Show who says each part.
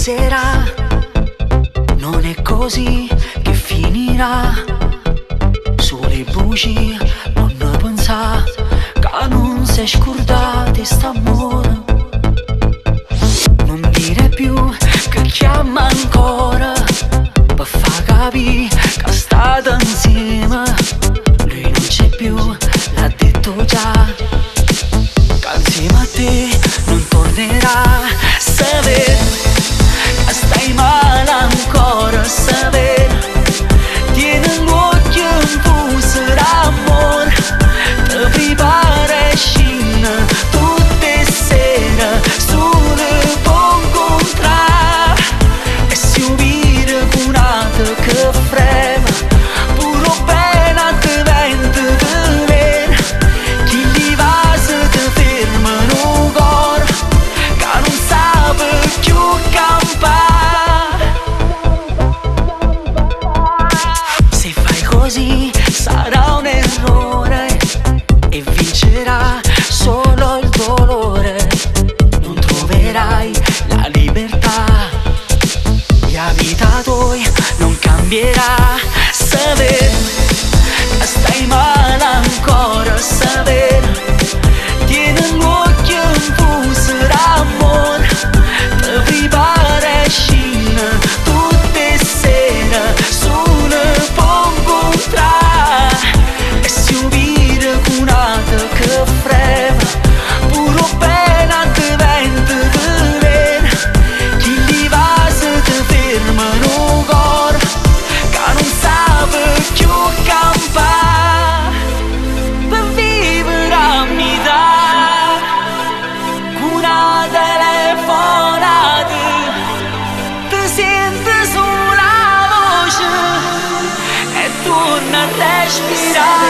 Speaker 1: Passerà, non è così che finirà. Sulle bugie non ne pensà, che non sei scordata st'amore. Non dire più che chiama ancora, per far capire che state insieme. Lui non c'è più, l'ha detto già, che insieme a te non tornerà. Sapere che stai male ancora, sapere tieni l'occhio infuso d'amore, ti prepara e scende tutte sere solo per incontrare e si unire con altro che frema, pure bene diventa veleno, chi li va se ti ferma un cuore che non sa più campare. Se fai così sarà un errore e vincerà solo il dolore. Non troverai la libertà, la vita tua non cambierà. Sapere che stai male ancora, sapere tieni l'occhio infuso d'amore, ti prepara e scende tutte sere solo per incontrare e si unire con altro che frema, pure bene diventa veleno, chi li va se ti ferma un cuore che non sa più campare, per vivere a metà, con una telefonata ti senti sulla voce e torna a respirare.